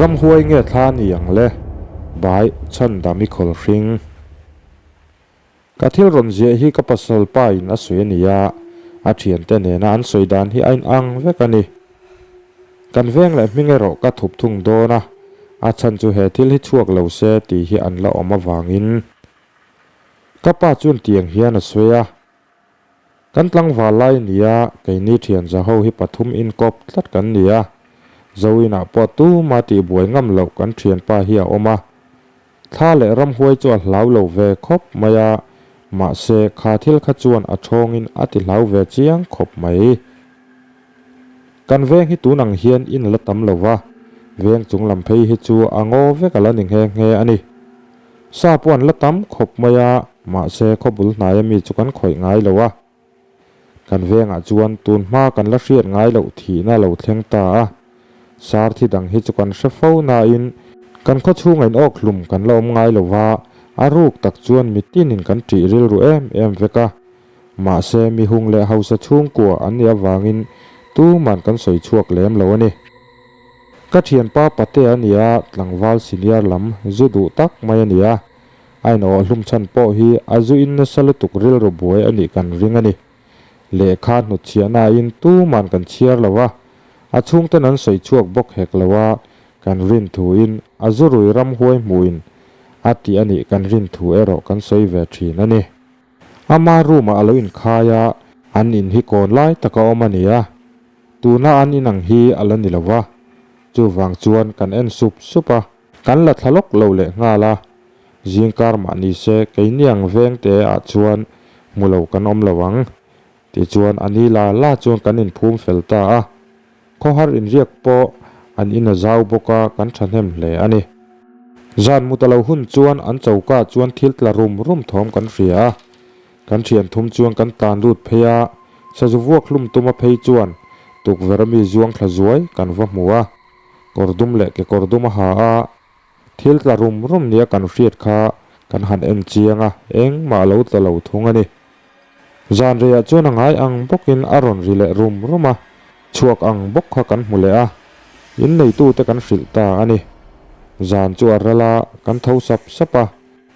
Ramhuai nge thla ni ang le? Bai Chhandami Khawlhring. Ka thil rawn ziah hi ka pasal pa in a sawi a ni a, a thiante nena an sawi dan hi a inang vek a ni. Kan veng leh hming erawh ka thup thung dawn a, a chhan chu he thil hi chhuak lo se tih hi an la awm avangin. Ka pa chuan tiang hian a sawi a, Kan tlangval lai a ni a, keini thian za ho hi pathum inkawp tlat kan ni a, Zoinah pawh tuma tihbuai ngam loh kan thianpa hi a awm a, Thla leh ramhuai chu a hlau lo ve khawp mai a, mahse kha thil kha chuan a thawngin a ti hlau ve chiang khawp mai. Kan veng hi tun ang hian in a la tam lo va, veng chung lam phei hi chu a ngaw vek a la ni nghe nghe a ni. Sa pawh an la tam khawp mai a, mahse khawbul hnaia mi chu kan khawih ngai lo a. Kan vengah chuan tun hma kan la hriat ngai loh thihna a lo thleng ta a, sar thi dang hi chu kan hre fo nain kan khaw chhunga in awk hlum kan la awm ngai lo va, a ruk tak chuan mitinin kan ṭih rilru em em vek a. Mahse mihung leh hausa chhungkua an nih avangin tuman kan sawi chhuak lem lo a ni. Ka ṭhianpa Patea a ni a, tlangval senior lam zu duh tak mai a ni a. A inawh hlum chhan pawh hi a zu in nasa lutuk rilru buai a nih kan ring a ni. Lehkha hnutchhiahnain tuman kan chhiar lo a, a chhungten an sawi chhuak bawk hek lo a, kan rin thuin a zu rui ramhuai hmuin a tih a nih kan rin thu erawh kan sawi ve thin a ni. Ama room-ah a lo inkhai a, an in hi kawn lai taka awm a ni a, tuna an in ang hi a la ni lo va, chuvang chuan kan en sup sup a. Kan la thla lawk lo leh nghal a, zingkar mah ni se keini ang veng te ah chuan hmu lo kan awm lo ang. Tichuan a ni la la chuan kan inphum fel ta a, khawhar inriak pawh an in a zau bawk a kan thahnem hle a ni. Zan mut a lo hun chuan an choka chuan thil tla rum rum thawm kan hria a, kan thian thum chuan kan tlan lut phei a, sazu vuak hlum tuma phei chuan tukverh ami zuang thla zuai kan va hmu a. Kawr dum leh kekawr dum a ha a, thil tla rum rum nia kan hriat kha kan han en chiang a, engmah a lo tla lo thung a ni. Zan reiah chuan a ngai ang bawkin a rawn ri leh rum rum a, chhuak ang bawk kha kan hmu leh a, in neitute kan hrilh ta a ni. Zan chu a ral a, kan tho sap sap a,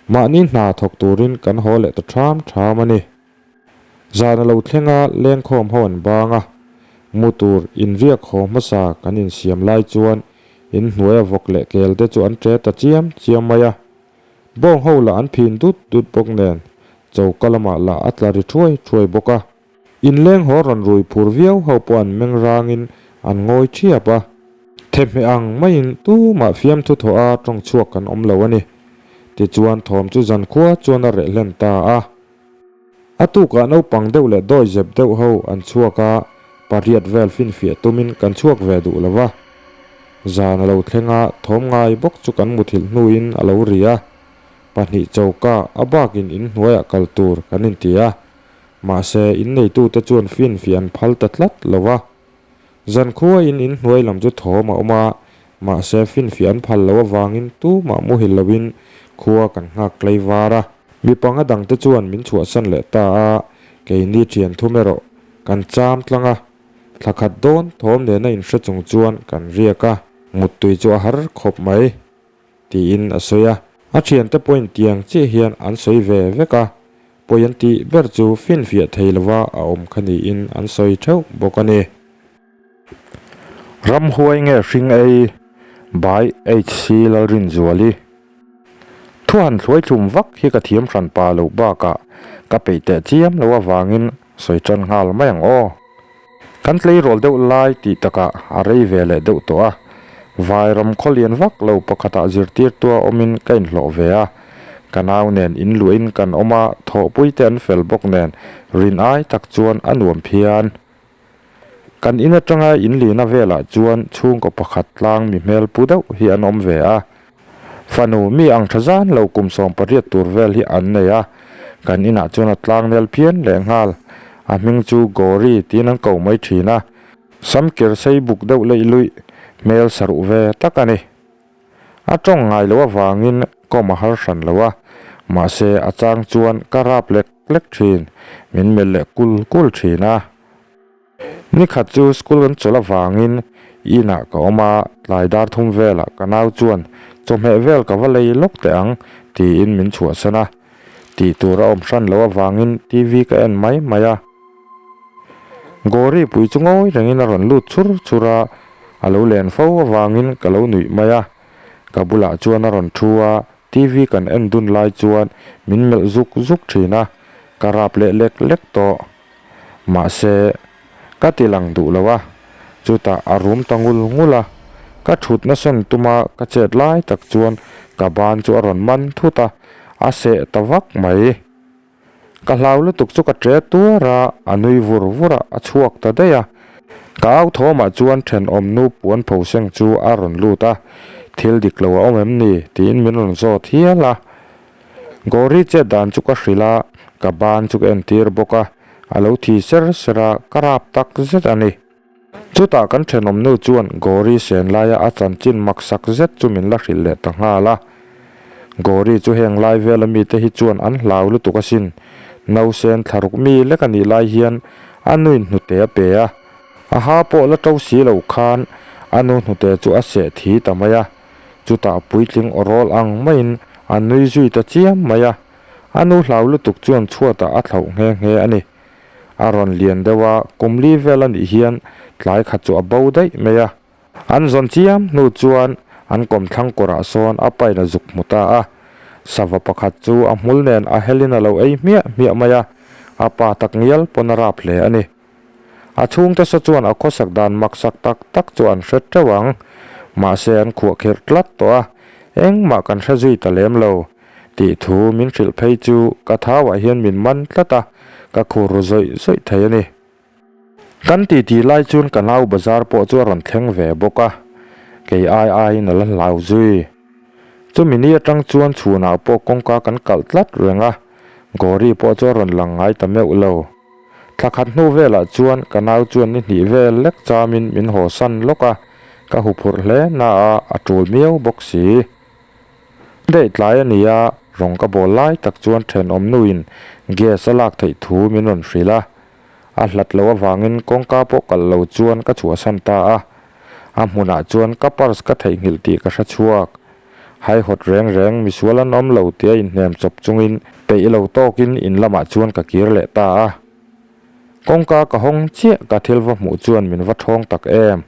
mahni hna thawk turin kan haw leh ta ṭham ṭham a ni. Zan a lo thleng a, lengkhawm ho an bang a, mu tur inriak haw hmasa kan insiam lai chuan inhnuaia vawk leh kel te chu an ṭe ta chiam chiam mai a. Bawng ho lah an phin dut dut bawk nen choka lamah lah a tla ri thuai thuai bawk a. Inleng haw rawn rui phur viau ho pawh an meng rangin an ngawi ṭhiap a. Thehmeh ang maiin tumah fiamthu thawh a ṭawng chhuak kan awm lo a ni. Tichuan thawm chu zankhua chuan a reh hlen ta a. A tukah naupang deuh leh dawi zep deuh ho an chhuak a, pariat vel finfiah tumin kan chhuak ve duh lo va. Zan a lo thleng a, thawm ngai bawk chu kan muthilh hnuin a lo ri a. Pahnih choka a bakin inhnuaiah kal tur kan inti a, mahse inneitute chuan finfiah an phal ta tlat lo va. Zankhuain inhnuai lam chu thawm a awm a, mahse finfiah an phal loh avangin tumah muhil loin khua kan nghak tlei var a. Mi panga dangte chuan min chhuahsan leh ta a, keini thian thum erawh kan cham tlang a, thla khat dawn thawm nena inhre chung chuan kan riak a, muttui chu a har khawp mai, tiin a sawi a. A thiante pawhin tiang chiah hian an sawi ve vek a, pawi an tih ber chu finfiah thei lova a awm kha niin an sawi theuh bawk a ni. Ramhuai nge hring ei by HC Lalrinzuali. Thu han hluai thlum vak hi ka thiam hran pa loh bakah ka peih teh chiam loh avangin sawi tan nghal mai ang aw. Kan tleirawl deuh lai tih takah a rei ve leh deuh tawh a, vairam khawlian vak lo pakhatah zirtirtua awmin ka inhlawh ve a, ka nau nen inluahin kan awm a, thawhpuite an fel bawk nen rin ai tak chuan a nuam phian. Kan in atanga in lina velah chuan chhungkaw pakhat tlang mi hmel pu deuh hi an awm ve a. Fanu mi ang tha zan lo kum 18 tur vel hi an nei a, kan inah chuan a tlang nel phian leh nghal. A hming chu Gauri tiin an ko mai thin a, samkir sei buk deuh leih luih hmel saruh ve tak a ni. A tawng ngai loh avangin kawm a har hran lo a, mahse a chang chuan ka rap lek lek thin, min melh leh kul kul thin a. Nikhat chu school kan chawlh avangin Inah ka awm a, tlai dar thum velah ka nau chuan chawhmeh vel ka va lei lawk teh ang tiin min chhuahsan a. Tih tur a awm hran loh avangin TV ka en mai mai a. Gori pui chu ngawi rengin a rawn lut chur chur a, a lo len fo avangin ka lo nuih mai a. Ka bulah chuan a rawn thu a, TV kan en dun lai chuan min melh zuk zuk thin a, ka rap leh lek lek tawh. Mahse, ka ti lang duh lo a, chutah a rum ta ngul ngul a, ka thutna sawn tuma ka chet lai tak chuan ka ban chu a rawn man thut a, a seh ta vak mai. Ka hlau lutuk chu ka ṭe tuar a, a nui vur vur a, a chhuak ta daih a. Ka au thawmah chuan ṭhenawm nu puan pho seng chu a rawn lut a, Thil dik lo a awm em ni? tiin min rawn zawt hial a. Gori chet dan chu ka hrilh a, ka ban chu ka entir bawk a, a lo thi ser ser a, ka rap tak zet a ni. Chutah kan thenawm nu chuan Gori sen laia a chanchin maksak zet chu min la hrilh leh ta nghal a. Gori chu heng lai vela mite hi chuan an hlau lutuk asin. Nausen thlaruk mi lek a nih lai hian a nuin hnute a pe a. A ha pawh la to si lo khan a nu hnute chu a seh thi ta mai a. Chutah puitling awrawl ang maiin a nui zui ta chiam mai a. A nu hlau lutuk chuan chhuatah a thlauh nghe nghe a ni. A rawn lian deuh a, kum li vel a nih hian tlai khat chu a bo daih mai a. An zawn chiam hnu chuan an kawmthlang kawrah sawn a pain a zuk hmu ta a. Sava pakhat chu a hmul nen a helin a lo ei hmiah hmiah mai a, a pa tak ngial pawn a rap hle a ni. A chhungte saw chuan a khawsak dan maksak tak tak chu an hre teuh ang. Mahse an khuahkhirh tlat tawh a, engmah kan hre zui ta lem lo. Tih thu min hrilh phei chu ka thauah hian min man tlat a, ka khur ru zawih zawih thei a ni. Kan titi lai chuan ka nau bazar pawh chu a rawn thleng ve bawk a, kei ai aiin a la hlau zui. Chumi ni atang chuan chhunah pawh kawngka kan kalh tlat reng a, Gori pawh chu a rawn lang ngai ta meuh lo. Thla khat hnu velah chuan ka nau chuan ni hnih vel lek chamin min haw san lawk a, ka huphurh hle na a, a tul miau bawk si. Daih tlai a ni a, rawng ka bawl lai tak chuan thenawm nuin gas a lak theih thu min rawn hrilh a. A hlat loh avangin kawngka pawh kalh lo chuan ka chhuahsan ta a. A hmunah chuan ka purse ka theihnghilh tih ka hre chhuak. Haihawt reng reng misual an awm lo tia inhnem chawp chungin peih lo tawkin in lamah chuan ka kir leh ta a. Kawngka ka hawng chiah ka thil va hmuh chuan min va thawng tak em.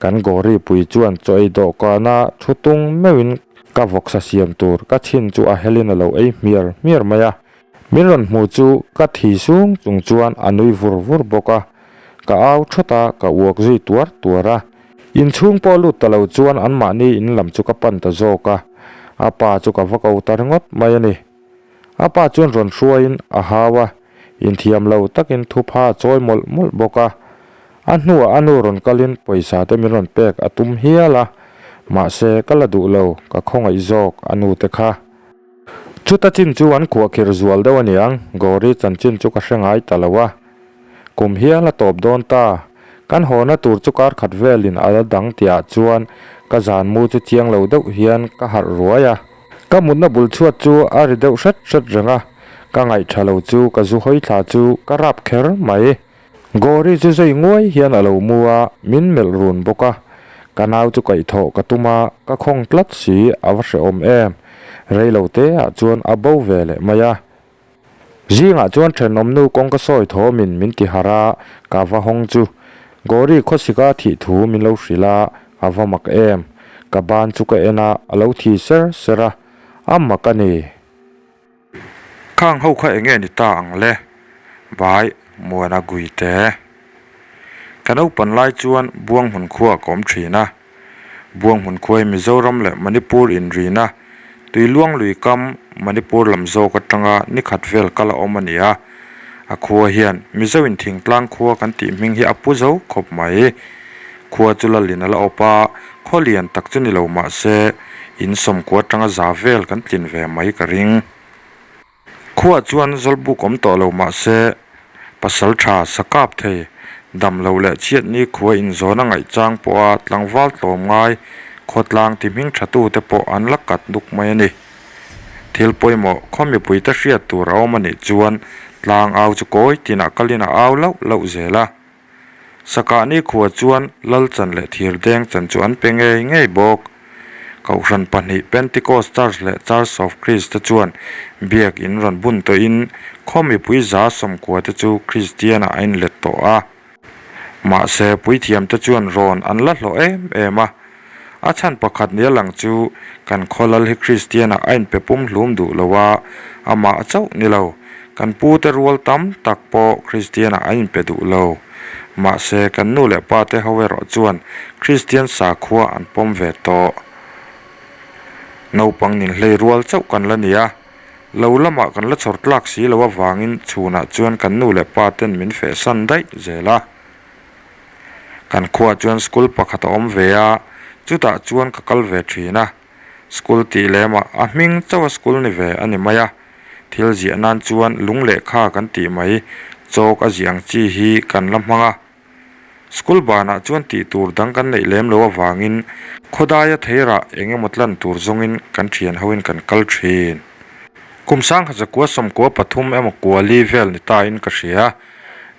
Kan Gori pui chuan chaw ei dawhkana thu tung meuhin ka vawksa siam tur ka chhin chu a helin a lo ei hmiar hmiar mai a. Min rawn hmu chu ka thi sung chung chuan a nui vur vur bawk a. Ka au thawt a, ka uak zui tuar tuar a. Inchhung pawh lut ta lo chuan anmahni in lam chu ka pan ta zawk a. A pa chu ka va ko ta ringawt mai a ni. A pa chuan rawn hruaiin a hau a, inthiam lo takin thupha a chawi mawlh mawlh bawk a. A hnuah a nu rawn kalin pawisa te min rawn pek a tum hial a, mahse ka la duh lo, ka khawngaih zawk a nu te kha. Chuta chin chu an khuahkhirh zual deuh a niang, Gauri chanchin chu ka hre ngai ta lo a. Kum hial a tawp dawn ta. Kan hawna tur chu kar khat velin a la dang tihah chuan ka zan mu chu chiang lo deuh hian ka harh ruai a. Ka mutna bul chhuat chu a ri deuh hret hret reng a, ka ngaihṭha lo chu ka zu hawi thla chu ka rap kher mai. Gori chu zui nguai hian a lo mu a, min melh run bawk a. Ka nau chu kaihthawh ka tum a, ka khawng tlat si, a va hrehawm em. Rei lo te ah chuan a bo ve leh mai a. Zingah chuan thenawmnu kawng ka sawi thawmin min ti harh a, ka va hawng chu. Gori khawsika thih thu min lo hrilh a, a va mak em. Ka ban chu ka en a, a lo thi ser ser a, a mak a ni. Khang ho kha enge ni ta ang le? Bai Muana Guite. Ka naupan lai chuan Buanghmun khua ka awm thin a. Buanghmun khua hi Mizoram leh Manipur inrina Tuiluang lui kam Manipur lam zawk atanga ni khat vel kal a awm a ni a. A khua hian Mizo in thingtlang khua kan tih hming hi a pu zo khawp mai. Khua chu lalin a la awp a, khaw lian tak chu ni lo mah se in sawmkua atanga za vel kan tlin ve mai ka ring. Khuaah chuan Zawlbuk awm tawh lo mah se pasal tha sa kap thei, dam lo leh chhiatni khua inzawn a ngaih chang pawha tlangval tlawm ngai khawtlang ti hming tha tute pawh an la kat nuk mai a ni. Thil pawimawh khaw mipuite hriat tur a awm a nih chuan tlang au chu kawi tinah kalin a au lauh lauh zel a. Sakah nikhua chuan lal chan leh thir deng chan chu an pe ngei ngei bawk. Kohhran pahnih Pentecost Church leh Church of Christ te chuan biak in rawn bun tawhin khaw mipui 190 te chu Kristian-ah a inlet tawh a. Mahse, puithiam te chuan rawn an la hlawh em em a. A chhan pakhat nia lang chu kan khaw lal hi Kristian-ah a inpe pum hlum duh lo a, amah chauh ni lo, kan pu te rual tam tak pawh Kristian-ah an inpe duh lo. Mahse, kan nu leh pa te ho erawh chuan Kristian sakhua an pawm ve tawh. Naupang nin hlei rual chauh kan la ni a, lo lamah kan la chhawr tlak si lo avangin chhunah chuan kan nu leh pa ten min fehsan daih zel a. Kan khuaah chuan school pakhat a awm ve a, chutah chuan ka kal ve thin a. School tih lemah a hming chauha school ni ve a ni mai a, thil ziah nan chuan lung lehkha kan tih mai, chawk a ziah ang chi hi kan la hmang a. School banah chuan tih tur dang kan neih lem lo avangin khawdaia theirah eng emaw tlan tur zawngin kan thian hoin kan kal thin. Kum sangha zakua sawmkua pathum emaw kuali vel ni tain ka hria.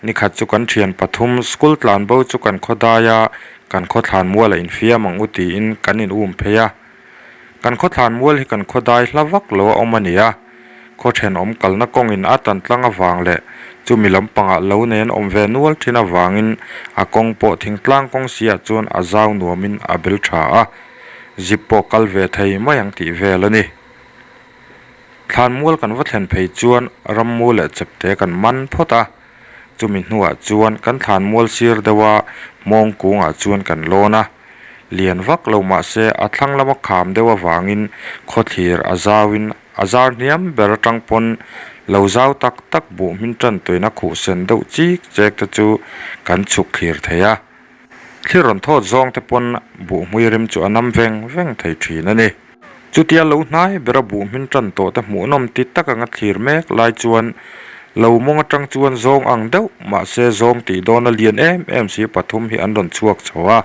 Nikhat chu kan thian pathum school tlan bo chu kan khaw dai a, kan khaw thlan mual a infiam ang u tiin kan in um phei a. Kan khaw thlan mual hi kan khaw dai hla vak lo a awm a ni a, khaw thenawm kalna kawngin a tan tlang avang leh chumi lampangah lo nei an awm ve nual thin avangin a kawng pawh thingtlang kawng siah chuan a zau nuamin a bel tha a, zip pawh kal ve thei mai ang tih vel a ni. Thlanmual kan va thlen phei chuan rammu leh chepte kan man phawt a, chumi hnuah chuan kan thlanmual sir deuh a hmawng kungah chuan kan lawn a, lian vak lo mahse a thlang lama kham deuh avangin khawthlir a zauin a zar hniam ber atang pawn lo zau tak tak buh hmin tan tuina khuh sen deuh chik chek te chu kan chhuk thlir thei a, thlir rawn thawt zawng te pawn buh hmui rim chu a nam veng veng thei thin a ni. Chutia lo hnai bera buh hmin tan tawh te hmuhnawm ti tak anga thlir mek lai chuan lo mawng atang chuan zawng ang deuh mahse zawng tih dawn a lian em em si pathum hi an rawn chhuak chho a.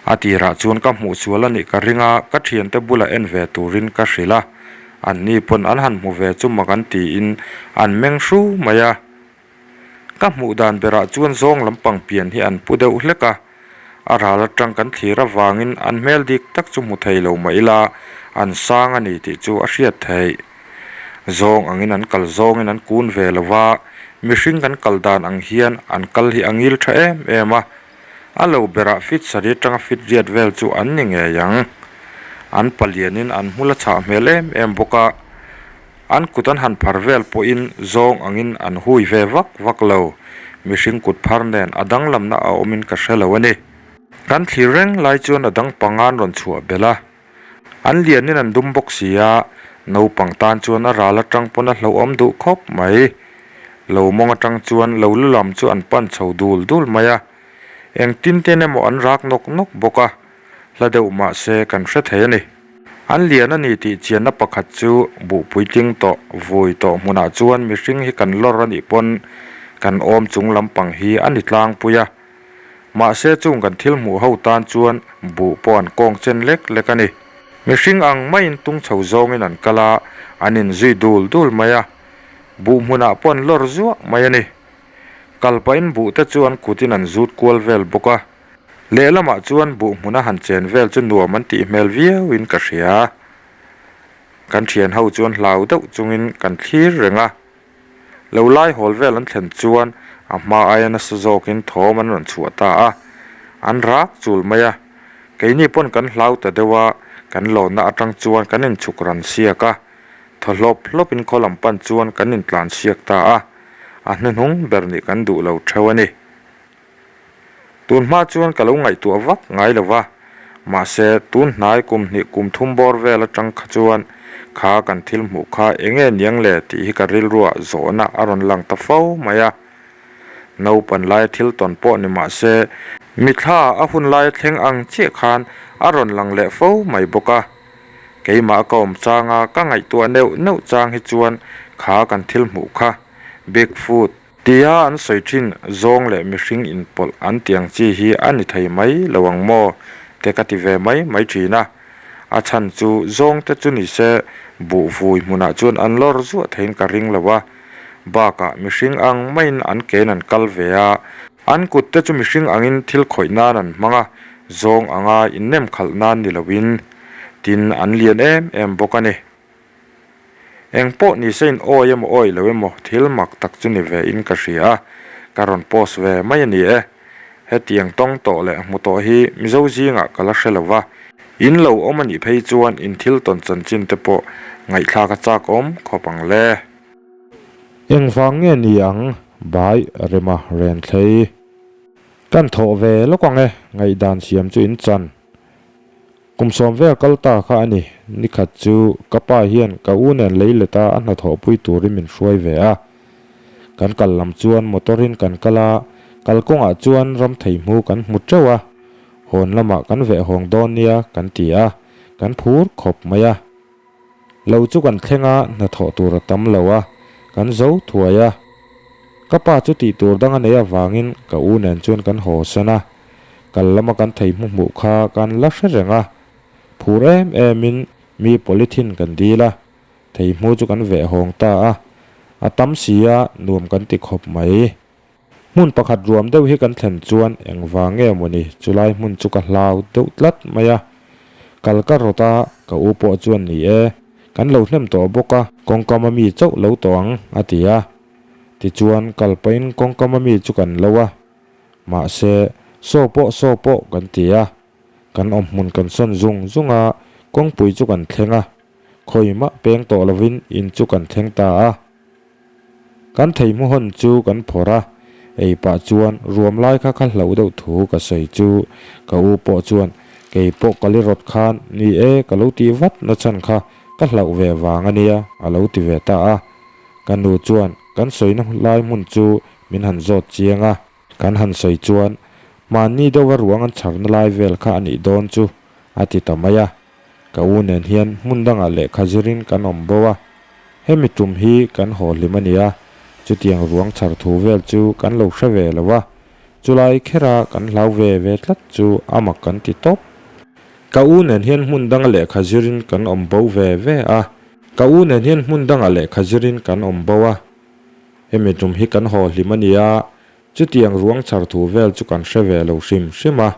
A tirah chuan ka hmuh sual a nih ka ring a, ka thiante bula en ve turin ka hrilh a, anni pawn an han hmu ve chu mak an tiin an meng hru mai a. Ka hmuh dan berah chuan zawng lampang pian hi an pu deuh hlek a, a ral atang kan thlir avangin an hmel dik tak chu hmu thei lo mah ila an sang a ni tih chu a hriat theih. Zawng angin an kal zawngin an kun ve lo va, mihring kan kal dan ang hian an kal hi a ngil tha em em a, a lo berah fit sarih atanga fit riat vel chu an ni ngei ang. An palianin an hmul a chhah hmel em em bawk a. An kut an han phar vel pawhin zawng angin an hui ve vak vak lo. Mihring kut phar nen a danglamna a awmin ka hre lo a ni. Kan thlir reng lai chuan a dang panga an rawn chhuah belh a. An lianin an dum bawk si a, naupang tan chuan a ral atang pawn a hlauhawm duh khawp mai. Lo mawng atang chuan lo lu lam chu an pan chho dul dul mai a. Engtin ten emaw an rak nawk nawk bawk a. Hla deuh mah se kan hre thei a ni. An lian a ni tih chianna pakhat chu buh puitling tawh, vui tawh hmunah chuan mihring hi kan lawr a nih pawn kan awm chung lampang hi a ni tlangpui a. Mahse chung kan thil hmuh ho tan chuan buh pawh an kawng chen lek lek a ni. Mihring ang maiin tung chho zawngin an kal a, an inzui dul dul mai a. Buh hmunah pawh an lawr zuah mai a ni. Kal pahin buh te chu an kutin an zut kual vel bawk a. Lehlamah chuan buh hmuna han chen vel chu nuam an tih hmel viauin ka hria. Kan thian ho chuan hlau deuh chungin kan thlir reng a. Lo lai hawl vel an thlen chuan a hma aia nasa zawkin thawm an rawn chhuah ta a. An rak chul mai a. Keini pawn kan hlau ta deuh a, kan lawnna atang chuan kan inchhuk ran siak a. Thaw hlawp hlawpin khaw lam pan chuan kan intlan siak ta a. A hnuhnung ber nih kan duh lo theuh a ni. Tun hma chuan ka lo ngaihtuah vak ngai lo va, mahse tun hnai kum hnih kum thum bawr vel atang kha chuan kha kan thil hmuh kha eng nge niang le tih hi ka rilruah zawhna a rawn lang ta fo mai a. Naupan laia thil tawn pawh ni mahse mithla a hun laia thleng ang chiah khan a rawn lang leh fo mai bawk a. Keimah ka awm changa ka ngaihtuah neuh neuh chang hi chuan kha kan thil hmuh kha Bigfoot, Tia an sawi thin zawng leh mihring inpawlh an tih ang chi hi a ni thei mai lo ang maw? te ka ti ve mai mai thin a. A chhan chu zawng te chu ni se buh vui hmunah chuan an lawr zuah theiin ka ring lo a. Bakah mihring ang maiin an kein an kal ve a. An kutte chu mihring angin thil khawih nan an hmang a, zawng anga innem khalh nan ni loin, tin an lian em em bawk a ni. Eng pawh ni se in awi emaw awi lo emaw thil mak tak chu ni ve in ka hria a, ka rawn post ve mai a ni e. Hetiang tawng tawh leh hmu tawh hi Mizo zingah ka la hre lo va, in lo awm a nih phei chuan in thil tawn chanchin te pawh ngaihthlak a chak awm khawp ang le. Engvang nge ni ang Bai Rema Renthlei? Kan thawh ve lawk ang e, ngaihdan siam chu in chan. Kum sawm vel kal ta kha a ni. Nikhat chu ka pa hian ka u nen lei let a a hnathawhpui turin min hruai ve a. Kan kal lam chuan motor in kan kal a, kalkawngah chuan ram theihmu kan hmu teuh a. Hawn lamah kan veh hawng dawn nia kan ti a, kan phur khawp mai a. Lo chu kan thleng a, hnathawh tur a tam lo a, kan zo thuai a. Ka pa chu tih tur dang a nei avangin ka u nen chuan kan haw san a, kal lama kan thei hmu hmuh kha kan la hre reng a. Phur em emin mi polythene kan dil a, thei hmu chu kan veh hawng ta a, a tam si a, nuam kan ti khawp mai. Hmun pakhat ruam deuh hi kan thlen chuan engvang nge mawni chulai hmun chu ka hlau deuh tlat mai a. Kal ka rawt a, ka u pawh chuan ni e, kan lo hnem tawh bawk a, kawngkam a mi chauh lo tawh ang a ti a. Tichuan kal pahin kawngkam a mi chu kan lo a, mahse saw pawh saw pawh kan ti a. Kan awm hmun kan sawn zung zung a, kawngpui chu kan thleng a, khawimah peng tawh lovin in chu kan thleng ta a. Kan theihmu hawn chu kan phawrh a, ei pah chuan ruam lai kha kha hlauh deuh thu ka sawi chu ka u pawh chuan kei pawh ka li rawt khan ni e ka lo tih vat na chhan kha ka hlauh ve vang a nia a lo ti ve ta a. Ka nu chuan kan sawina lai hmun chu min han zawt chiang a. Kan han sawi chuan mahni deuha ruang an chharna lai vel kha a nih dawn chu a ti ta mai a. Ka u nen hian hmun dangah lehkha zirin kan awm bo a, hemi tum hi kan haw hlim a nia, chutiang ruang chhar thu vel chu kan lo hre ve lo a, chulai khera kan hlau ve ve tlat chu a mak kan ti tawp. Ka u nen hian hmun danga lehkha zirin kan awm bo ve ve a, ka u nen hian hmun dangah lehkha zirin kan awm bo a, hemi tum hi kan haw hlim a nia, chutiang ruang chhar thu vel chu kan hre ve lo hrim hrim a,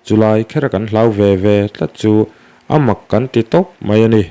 Chulai khera kan hlau ve ve tlat chu a mak kan ti tawp mai a ni.